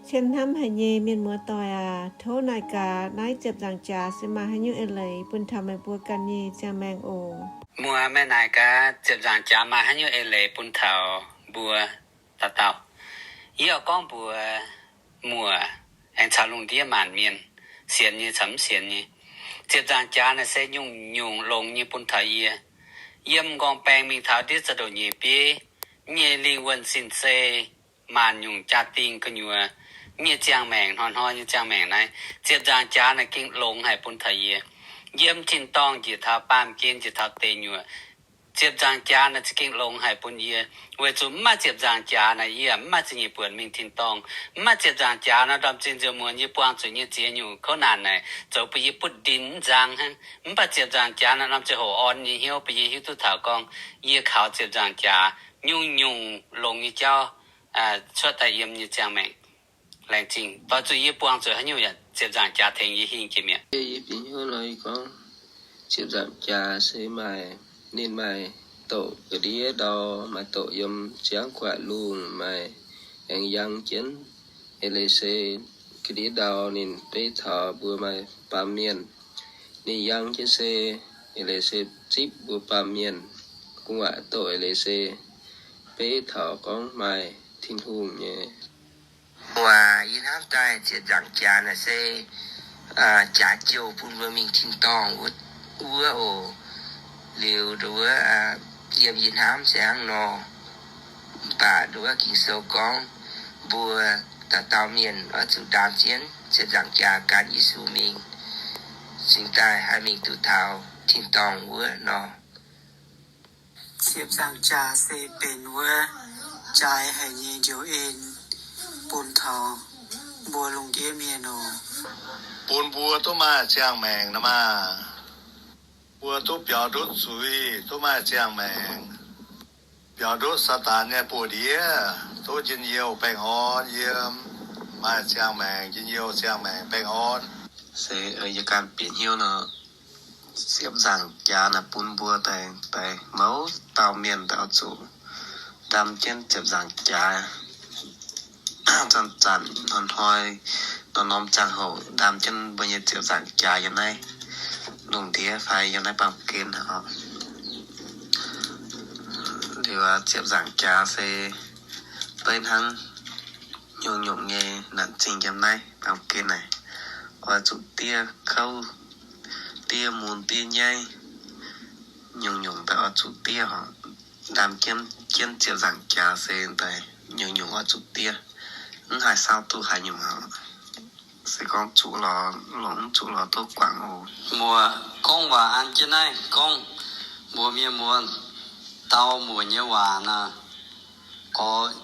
Cien hnamv haic nyei mienh muoz-doic aac, tov naaic gaax naaiv ziepc nzaangc jaax se maaih haaix nyungc eix leiz bun taux meih mbuo ganh nyei ziangh maengc oc. Muoz, meih naaic gaax ziepc nzaangc jaax maaih haaix nyungc eix leiz bun taux mbuo dauh dauh. Yie oix gorngv mbuox muoz aengx caux lungh ndiev maanc mienh, sienx nyei caux mv sienx nyei, ziepc nzaangc jaax naaic se nyungc-nyungc longx nyei bun taux yie. Yiem m'nqorngv baengx mingh taux ndiev za'ndoqc nyeic bieiv, yie nyei lingh wuonh sin-zei, maanc nyungc jaa-dingh gu'nyuoz, yie nyei ziangh maengc, hnoi-hnoi nyei ziangh maengc naaiv, ziepc nzaangc jaax naaic gengh longx haic bun taux yie. Yiem tin-dorngh njiec taux baamh gen, njiec taux deic nyuoqc, ziepc nzaangc jaax naaic za'gengh longx haic bun yie. Weic zuqc mv maaih ziepc nzaangc jaax naaic yie mv maaih zingh nyeic buonc mingh tin-dorngh. Mv maaih ziepc nzaangc jaax naaic, ndorm zinh nziex muonz yie buangh zuqc nyei ziex nyungc kouv naanc naaic, zoux bun yie butv ndin mv nzang hnangv. Mv baac ziepc nzaangc jaax naaic, norm ziangh hoc orn nyei hnyouv bun yie hiuv duqv taux gorngv yie kaux ziepc nzaangc jaax nyungc-nyungc longx nyei jauv cuotv daaih yiem nyei ziangh maengc. Laengz zingh doix zuqc yie buangh zuqc haaix nyungc yaac ziepc nzaangc jaax tengx yie hingh jiex mi'aqv. Yie bieqc hnyouv nor yie gorngv, ziepc nzaangc jaax se maaih, ninh maaih doqc ga'ndiev ndau, maaih doqc yiem ziangv guatc lungh, maaih aengx yangh jienv. Eix leiz se ga'ndiev ndau ninh beiv taux mbuo maaih baamh mienh. Ninh yangh jienv se eix leiz se zipv mbuo baamh mienh. Gu'nguaaic doqc eix leiz se beiv taux gorngv maaih Tin-Hungh nyei. Muoz, yie hnamv daaih ziepc nzaangc jaax naaic se jaax jouh bun mbuo mingh tin-dorngh wuov oc. Liuz nduov, yiem yie hnamv se hnangv nor. Mv baac nduov Ging-Sou gorngv mbuo dauh dauh mienh oix zuqc ndaam jienv ziepc nzaangc jaax gan Yesu mingh, cingx daaih haih mingh duqv taux tin-dorngh wuov nor. Ziepc nzaangc jaax se benx wuov jaaix haic nyei njoux en bun taux mbuo lungh ndiev mienh oc. Bun mbuo duqv maaih ziangh maengc nor maah! Mbuo duqv biaux ndutv zuiz, duqv maaih ziangh maengc, biaux ndutv Saadaan nyei buoz-ndiev, duqv njien-youh baengh orn yiem, maaih ziangh maengc njien-youh, ziangh maengc baengh orn. Se yie ganh bieqc hnyouv nor, ziepc nzaangc jaax naaic bun mbuo daaih, daaih mouz dauh mienh daaih oix zuqc ndaam jienv ziepc nzaangc jaax. Zanc-zanc hnoi-hnoi, norm-norm ziangh hoc ndaam jienv mbuo nyei ziepc nzaangc jaax yiem naaiv lungh ndiev fai yiem naaiv baamh gen oc. Liuz ziepc nzaangc jaax se beiv hnangv nyungc-nyungc nyei naanc zingh yiem naaiv baamh gen naaic, oix zuqc diev kouv, diev mun diev nyaiv, nyungc-nyungc daaih oix zuqc diev oc. Ndaam jienv, jienv ziepc nzaangc jaax se daaih nyungc-nyungc oix zuqc diev. Mv haih saauv duqv haaix nyungc oc. Se gorngv zuqc lorz longc, mv zuqc lorz duqv guangc oc. Muoz, gorngv waac an jienv naaiv gorngv mbuox mienh muoz dau muoc nyei waac naaic, gorx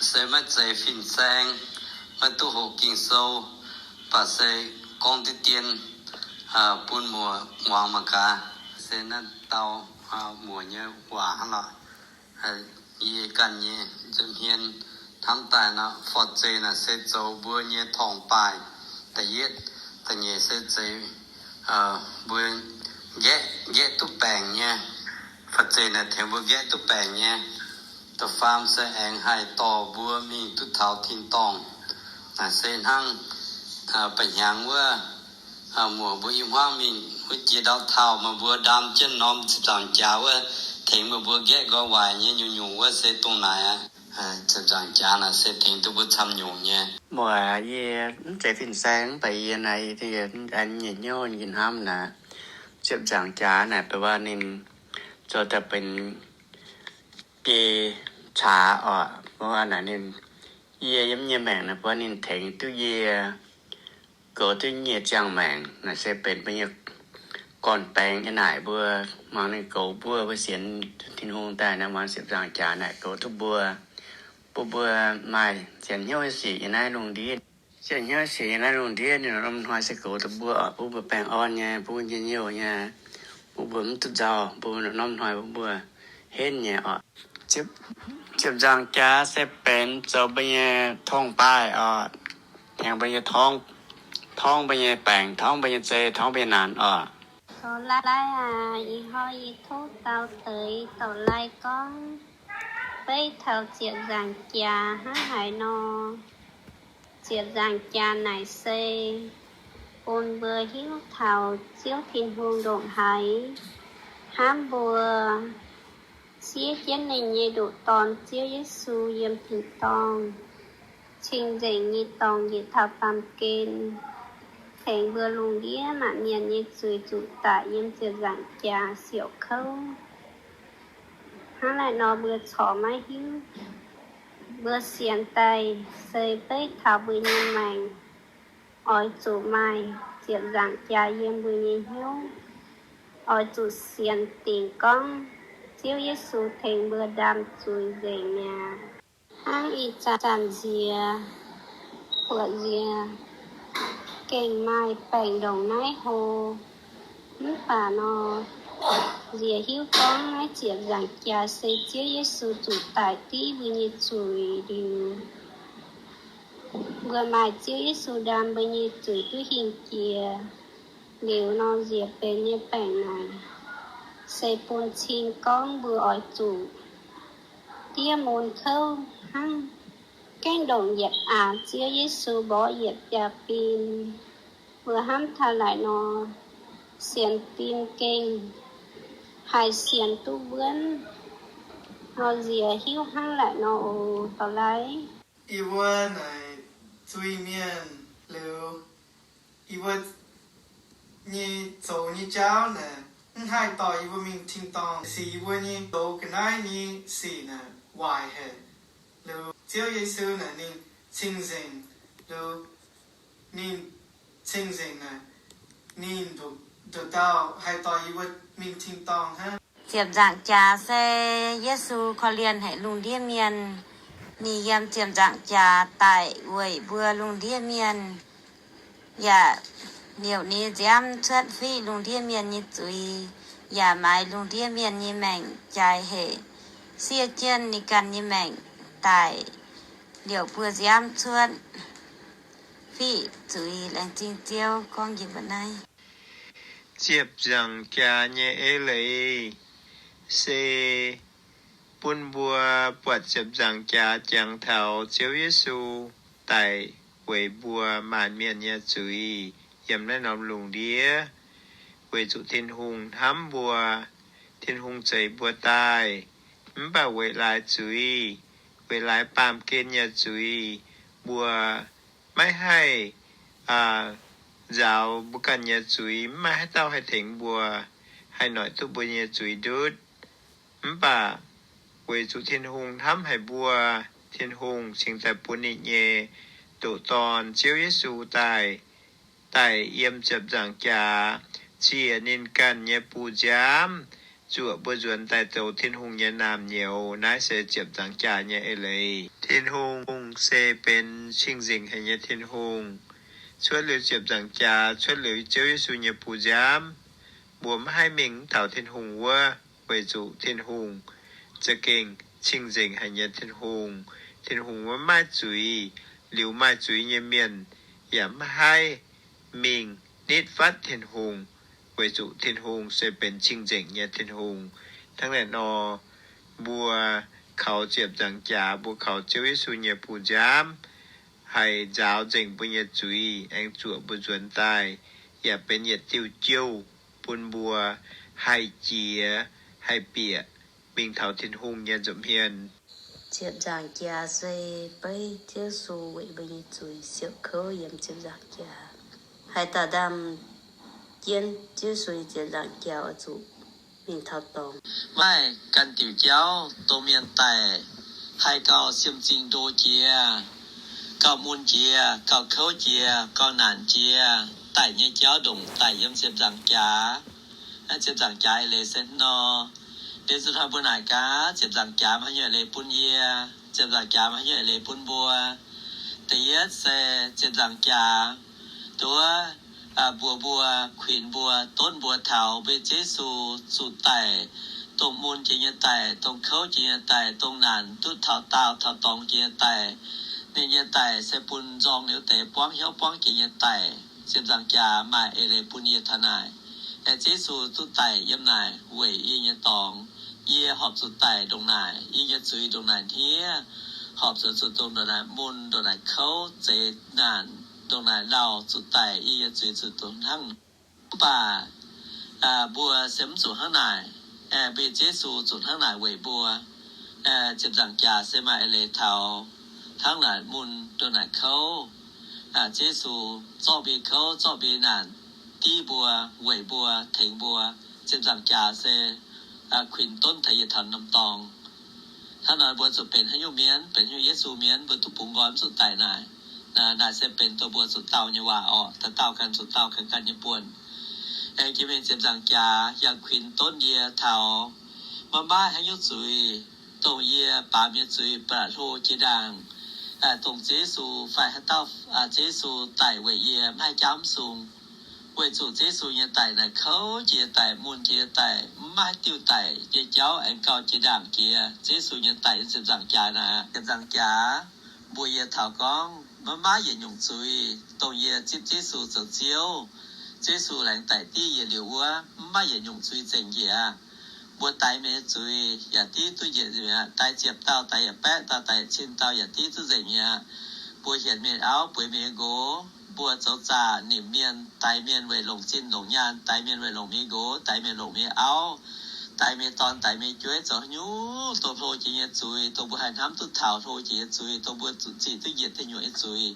se maiv zeiz fin-saeng, maiv duqv hoqc Ging-Sou, mv baac se gorngv diqv dien bun muoc muangx mangc gaax. Se naaiv dau muoc nyei waac hnangv lorqc. Yie ganh nyei nza'hmien hnamv daaih nor, forv-zeih naaic se zoux mbuo nyei torngv-baaih da'yietv. Da'nyeic se zeiz mbuo nqaeqv, nqaeqv duqv baengc nyei. Forv-zeih naaic tengx mbuo nqaeqv duqv baengc nyei. Da'faam se aengx haih dorh mbuo mingh duqv taux tin-dorngh. Naaic se hnangv ba'hnyangx wuov, muoc mbuo i hmuangv mingh wuov jiex ndau taux meih mbuo ndaam jienv norm ziepc nzaangc jaax wuov, tengx meih mbuo nqaeqv nqoi waaic nyei nyungc-nyungc wuov se dongh naaic aqv. Ziepc nzaangc jaax naaic se tengx duqv mbuo camv nyungc nyei. Muoc, yie mv zeiz fin-saeng, mv baac yie naaic yie an nyei hnyouv yie hnamv naaic, ziepc nzaangc jaax naaic baac ninh zoux daaih benx biei caax oc. Mv baac naaic ninh, yie yiem nyei maengc naaic baac ninh tengx duqv yie, goux duqv yie nyei ziangh maengc. Naaic se benx mbuo nyei gorn-baengx nyei naaic, mbuo muangx ninh goux mbuo, mbuo sienx Tin-Hungh daaih naaic, muangx ziepc nzaangc jaax naaic goux duqv mbuo, bun mbuo maaih sienx hnyouv sic yiem naaiv lungh ndiev. Sienx hnyouv sic yiem naaiv lungh ndiev ninh norm hnoi se goux duqv mbuo oc, bun mbuo baengh orn nyei, bun mbuo njien-youh nyei, bun mbuo mv duqv nzauh, bun norm hnoi bun mbuo henv nyei oc. Ziepc nzaangc jaax se benx zoux mbuo nyei torngv-baaih oc, tengx mbuo nyei torngv, torngv mbuo nyei baengc, torngv mbuo nyei zei, torngv mbuo nyei naanc oc. Dorc Lai aac, ih hnoi yie tov dau deix Dorc Lai gorngv, beiv taux ziepc nzaangc jaax hnangv haaix nor, Ziepc nzaangc jaax naaic se bun mbuo hiuv taux Ziouv Tin-Hungh ndongc haaix hnamv mbuo, siev jienv ninh nyei ndoqc Dorn, Ziouv Yesu, yiem tin-dorngh cing-nzengc nyei dorngx njiec taux baamh gen, tengx mbuo lungh ndiev maanc mienh nyei zuiz zuqc daic yiem ziepc nzaangc jaax siouc kouv. Hnangv naaic nor mbuo corc maiv hiuv. Mbuo sienx daaih se beiv taux mbuo nyei maengc oix zuqc maaih ziepc nzaangc jaax yiem mbuo nyei hnyouv. Oix zuqc sienx dingc gorngv Ziouv Yesu tengx mbuo ndaam zuiz nzengc mi'aqv. Hnangv ih zanc nziex buatc nziex gengh maaih baengc ndongc naaiv hlo. Mv baac nor, nziex hiuv gorngv naaiv ziepc nzaangc jaax se Ziouv Yesu zuqc daic div mbuo nyei zuiz liuz, mbuo maaih Ziouv Yesu ndaam mbuo nyei zuiz duqv hingh jiex liuz nor, nziex benx nyei baengc naaic se bun cing gorngv mbuo oix zuqc diev mun kouv hnangv, gaengh ndongc yietc aax Ziouv Yesu mborqv yietc biaa bin. Mbuo hnamv taux naaic nor, sienx fim gengh haih sienx duqv wuonv. Nor nziex hiuv hnangv naaic nor oc, dorh lai. Yie mbuo naaic zuiz-mienh liuz, yie mbuo nyei zoux nyei jauv naaic mv haih dorh yie mbuo mingh tin-dorngh. Sic yie mbuo nyei zoux ga'naaiv nyei sic naaic waaic haic. Liuz Ziouv Yesu naaic ninh cing-nzengc, liuz ninh cing-nzengc naaic, ninh nduqc dauh haih dorh yie mbuo mingh tin-dorngh hnangv. Ziepc nzaangc jaax se Yesu korv-lienh haic lungh ndiev mienh. Ninh yiem ziepc nzaangc jaax daic weic mbuo lungh ndiev mienh, yaac liouc ninh nyei nziaamv cuotv fiqv lungh ndiev mienh nyei zuiz, yaac maaiz lungh ndiev mienh nyei maengc jaaix hec, siev jienv ninh ganh nyei maengc daic, liouc mbuo nziaamv cuotv fiqv zuiz. Laengz zingh Ziouv. Gorngv njiec mbuo naaiv ziepc nzaangc jaax nyei eix leiz se bun mbuo buatc ziepc nzaangc jaax jangx taux Ziouv Yesu daic weic mbuo maanc mienh nyei zuiz yiem naaiv norm lungh ndiev, weic zuqc Tin-Hungh hnamv mbuo. Tin-Hungh zeix mbuo daaih, mv baac weic laaix zuiz, weic laaix baamh gen nyei zuiz, mbuo maiv haih nzaaux mbuo ganh nyei zuiz, maiv maaih haaix dauh haih tengx mbuo, haih noic duqv mbuo nyei zuiz ndutv. Mv baac weic zuqc Tin-Hungh hnamv haic mbuo, Tin-Hungh cingx daaih bun ninh nyei ndoqc Dorn, Ziouv Yesu, daaih, daaih yiem ziepc nzaangc jaax, ziec ninh ganh nyei buoz-nziaamv, zuoqc mbuo nzuonx daaih zoux Tin-Hungh nyei naamh nyouz. Naaiv se ziepc nzaangc jaax nyei eix leiz. Tin-Hungh se benx cing-nzengc haic nyei Tin-Hungh. Cuotv liuz ziepc nzaangc jaax, cuotv liuz Ziouv Yesu nyei buoz-nziaamv, mbuo maiv haih mingh mv taux Tin-Hungh wuov, weic zuqc Tin-Hungh za'gengh cing-nzengc haic nyei Tin-Hungh. Tin-Hungh wuov maaih zuiz, liuz maaih zuiz nyei mienh yaac maiv haih mingh nitv fatv Tin-Hungh, weic zuqc Tin-Hungh se benx cing-nzengc nyei Tin-Hungh. Hnangv naaic nor, mbuo kaux ziepc nzaangc jaax, mbuo kaux Ziouv Yesu nyei buoz-nziaamv, haih nzaaux nzengc mbuo nyei zuiz, aengx zuoqc mbuo nzuonx daaih, yaac benx yietc diuh jouh bun mbuo haih jiex, haih bieqc mingh taux Tin-Hungh nyei nza'hmien. Ziepc nzaangc jaax se beiv Ziouv Yesu weic mbuo nyei zuiz siouc kouv yiem ziepc nzaangc jaax. Haaix dauh ndaam jienv Ziouv Yesu nyei ziepc nzaangc jaax oix zuqc mingh taux dorngx. Maaih ganh diuc jauv dongh mienh daic haih gauh siem zingh ndo jiex, gauh mun jiex, gauh kouv jiex, gauh naanc jiex, daic nyei jauv ndongc daic yiem ziepc nzaangc jaax. Ziepc nzaangc jaax eix leiz se nor, liuz zuqc hnoi mbuo naaic gaax, ziepc nzaangc jaax maaih haaix nyungc eix leiz bun yie, ziepc nzaangc jaax maaih haaix nyungc eix leiz bun mbuo. Da'yietv se ziepc nzaangc jaax nduov mbuox mbuo, kuinx mbuo, donv mbuo taux mbuo Yesu zuqc daic, dongh mun jiex nyei daic, dongh kouv jiex nyei daic, dongh naanc duqv taux daauh taux dorngx jiex nyei daic. Ninh nyei daic se bun nzorng liuz deix buangv hnyouv buangv jiex nyei daic. Ziepc nzaangc jaax maaih eix leiz bun yie taux naaic. Aengx Yesu duqv daic yiem naaic weic yie nyei dorngx. Yie horpc zuqc daic ndongc naaic, yie nyei zuiz ndongc naaic hniev. horpc zuqc zuqc dongh ndongc naaic mun, ndongc naaic kouv, zeix naanc, ndongc naaic lauh zuqc daic, yie nyei zuiz zuqc dongh hnangv. Mv baac mbuo se mv zuqc hnangv naaic. Mbuo nyei Ziouv Yesu zuqc hnangv naaic weic mbuo. Ziepc nzaangc jaax se maaih eix leiz taux hnangv naaic mun, ndongc naaic kouv. Ziouv Yesu zorqv mbuo kouv, zorqv mbuo naanc, div mbuo, weic mbuo, tengx mbuo. Ziepc nzaangc jaax se kuinx donv taux yietc taux norm dorngx. Hnangv nor mbuo zuqc benx haaix nyungc mienh, benx haaix nyungc Yesu mienh, mbuo duqv bungx nqoi mv zuqc daic naaic. Naaic se benx dongh mbuo zuqc dauh nyei waac orqc, dauh dauh ganh zuqc dauh ganh ganh nyei buonc. Aengx jiex mingh ziepc nzaangc jaax yaac kuinx donv yie taux maiv maaih haaix nyungc zuiz, dongh yie baamz nyei zuiz ba'laqc hlo jiex ndaangc, dongh Ziouv Yesu fai haaix dauh, Ziouv Yesu daic weic yie maiv haih jaauv mv sung. Weic zuqc Ziouv Yesu nyei daic naaic kouv jiex daic, mun jiex daic, mv maaih haaix diuh daic nyei jauv aengx gauh jiex ndaangc jiex Ziouv Yesu nyei daic yiem ziepc nzaangc jaax naaic. Ziepc nzaangc jaax mbuox yie taux gorngv maiv maaih yietc nyungc zuiz, dongh yie zipv Ziouv Yesu zoux Ziouv, Ziouv Yesu laengz daic div yie liuz wuov, mv maaih yietc nyungc zuiz zengc njiec. Mbuo daix mienh nyei zuiz yaac div duqv njiec mi'aqv. Daix ziepc dauh, daix yietc baeqv dauh, daix cin dauh yaac div duqv nzengc mi'aqv. Mbuo hienx mienh auv, bueix mienh nyei nqox, mbuo zoux zaqc nimc mienh, daix mienh weic longc zinh longc nyaanh, daix mienh weic longc mienh nyei nqox, daix mienh longc mienh nyei auv, daix mienh nyei dorn, daix mienh nyei jueiv, zoux haaix nyungc dongh hlo jiex nyei zuiz, dongh mbuo haih hnamv duqv taux hlo jiex nyei zuiz, dongh mbuo zuqc zic duqv njiec deic nyuoqc nyei zuiz.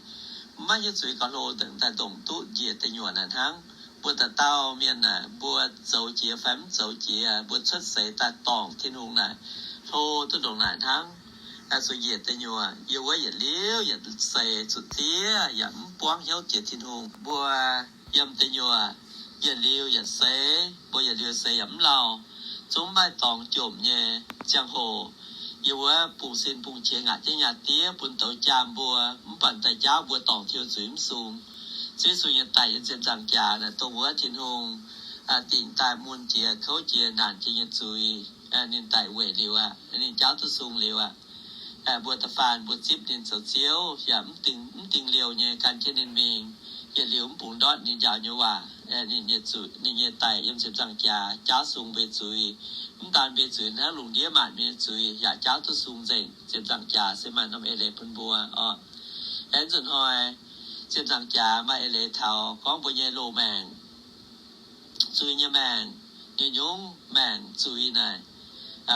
Mv maaih hiuv zuiz gauh hlo daaih ndongc duqv njiec deic nyuoqc naaic hnangv. Mbuo dauh dauh mienh naaic, mbuo zoux jiex fai mv zoux jiex, mbuo cuotv seix daaih dorngc Tin-Hungh naaic, hlo duqv ndongc naaic hnangv. Zuqc njiec deic nyuoqc, yiem wuov yietc liuz yietc seix zuqc diev yaac mv buangv hnyouv jiex Tin-Hungh. Mbuo yiem deic nyuoqc yietc liuz yietc seix, mbuo yietc liuz seix yaac mv lauh, zungv maaih dorngx jomc nyei ziangh hoc. Yiem wuov bungx sin bungx qiex ngaatc jienv nyaah diev bun douz jaam mbuo, mv baac daaih jaauv mbuo dorngc Tin-Hungh zuiz mv sung. Ziouv Yesu nyei daic yiem ziepc nzaangc jaax naaic dongh wuov Tin-Hungh dingc daaih mun jiex, kouv jiex, naanc jiex nyei zuiz. Ninh daic weic liuz aqv, ninh jaauv duqv sung liuz aqv. Mbuo da'faanh mbuo zipv ninh zoux Ziouv yaac mv dingh, mv dingh liouh nyei gan jienv ninh mingh, yietc liuz mv bungx ndortv ninh njaaux nyei waac. Ninh nyei zuiz, ninh nyei daic yiem ziepc nzaangc jaax jaauv sung mbuo nyei zuiz. Mv daan mbuo nyei zuiz hnangv, lungh ndiev maanc mienh nyei zuiz yaac jaauv duqv sung nzengc. Ziepc nzaangc jaax se maaih norm eix leiz bun mbuo oc. Aengx nzunc hnoi, ziepc nzaangc jaax maaih eix leiz taux gorngv mbuo nyei loz-maengc, zuiz nyei maengc, nyungc-nyungc maengc zuiz naaic,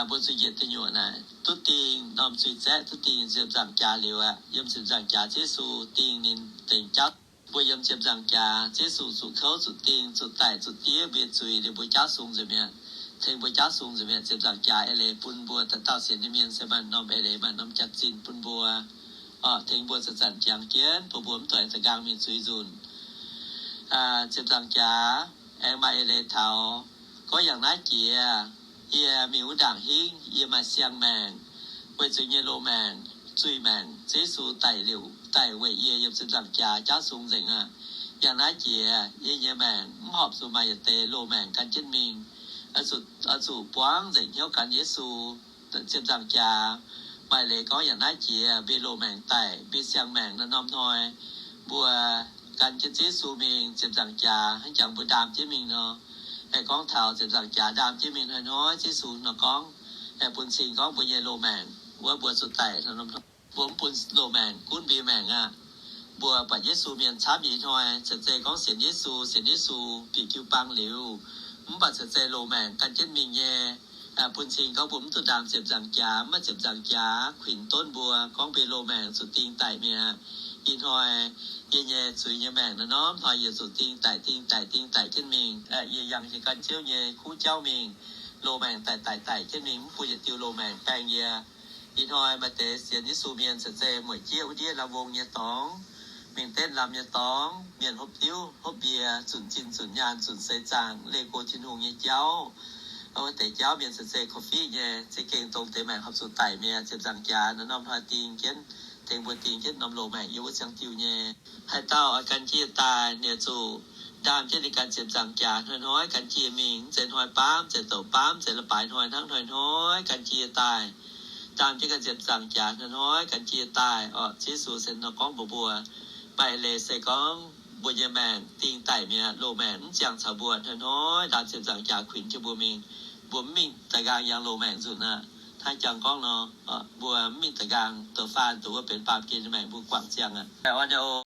mbuo zuqc njiec deic nyuoqc naaic duqv dingh, norm zuiz zaeqv duqv dingh ziepc nzaangc jaax liuz aqv. Yiem ziepc nzaangc jaax Ziouv Yesu dingh ninh dengx jaauv. Mbuo yiem ziepc nzaangc jaax Ziouv Yesu zuqc kouv, zuqc dingh, zuqc daic, zuqc diev mbuo nyei zuiz liuz mbuo jaauv sung nzengc mi'aqv. Tengx mbuo jaauv sung nzengc mi'aqv. Ziepc nzaangc jaax eix leiz bun mbuo dauh dauh sienx nyei mienh se maaih norm eix leiz, maaih norm jaax-zinh bun mbuo, tengx mbuo zanc-zanc jangx jienv bun mbuo mv duqv aengx da'nqaang mingh zuiz nzunc. Ziepc nzaangc jaax aengx maaih eix leiz taux gorngv yangh naaiv jiex, yie mingh wuov ndaangc hingv, yie maaih siang-maengc, weic zuiz nyei loz-maengc, zuiz-maengc, Ziouv Yesu daic liuz, daic weic yie yiem ziepc nzaangc jaax jaauv sung nzengc aqv. Yangh naaiv jiex yie nyei maengc mv horpc zuqc maaih yietc deix loz-maengc gan jienv mingh. Oix zuqc buangv nzengc hnyouv gan Yesu. Ziepc nzaangc jaax maaih leiz gorngv yangh naaiv jiex mbuo loz-maengc daic, mbuo siang-maengc naaiv norm hnoi mbuo gan jienv Ziouv Yesu mingh ziepc nzaangc jaax hnangv jangx mbuo ndaam jienv mingh nor. Aengx gorngv taux ziepc nzaangc jaax ndaam jienv mingh hnoi-hnoi, Ziouv Yesu nor gorngv, aengx bun cing gorngv mbuo nyei loz-maengc wuov mbuo zuqc daic nor, mbuo mv bun loz-maengc gunv mbuo nyei maengc aqv. Mbuo buatc Yesu mienh camv nyei hnoi, ceix zei gorngv sienx Yesu, sienx Yesu bieqc jiu-baang liuz, mv baac ceix zei loz-maengc gan jienv mingh nyei. Bun cing gorngv mbuo mv duqv ndaam ziepc nzaangc jaax, mv maaih ziepc nzaangc jaax kuinx donv mbuo gorngv mbuo loz-maengc zuqc ding daic mi'aqv. Ih hnoi yie nyei zuiz nyei maengc naaiv norm hnoi yie zuqc ding daic, ding daic, ding daic jienv mingh. Yie yangh yie ganh Ziouv nyei kuv jauv mingh, loz-maengc daic daic daic jienv mingh, mv bun yietc diuh loz-maengc baeng yie. Ih hnoi maaih deix sienx Yesu mienh ceix zei mueic jieqv wuov ndiev lamh wong nyei dorngx, mingh denv lamh nyei dorngx, mienh hopv diuv hopv mbie, zunc zinh zunc nyaanh zunc seix zaangc, leih go Tin-Hungh nyei jauv. Wuov deix jauv mienh ceix zei korv-fiqv nyei, za'gengh dongh deix maengc horpc zuqc daic mi'aqv. Ziepc nzaangc jaax naaiv norm hnoi ding jienv, tengx mbuo ding jienv norm loz-maengc yiem wuov ziangh diuh nyei. Haaix dauh oix gan jienv yie daaih, ninh zuqc ndaam jienv ninh ganh ziepc nzaangc jaax hnoi-hnoi gan jienv yie mingh, mv zeiz hnoi baamv, mv zeiz douc baamv, mv zeiz la'baaix hnoi hnangv, hnoi-hnoi gan jienv yie daaih. Ndaam jienv ganh ziepc nzaangc jaax hnoi-hnoi gan jienv yie daaih orqc. Ziouv Yesu se nor gorngv mbuox mbuo. Maaih eix leiz se gorngv mbuo nyei maengc ding daic mi'aqv, loz-maengc mv ziangh caux mbuo, hnoi-hnoi ndaam ziepc nzaangc jaax kuinx jienv mbuo mingh. Mbuo mv mingh daaih nqaang yangh loz-maengc nzunc aqv. Hnangv jangx gorngv nor, mbuo mv mingh da'nqaang douz-faanh, douz wuov benx baamh gen nyei maengc, mbuo guangc ziangh aqv.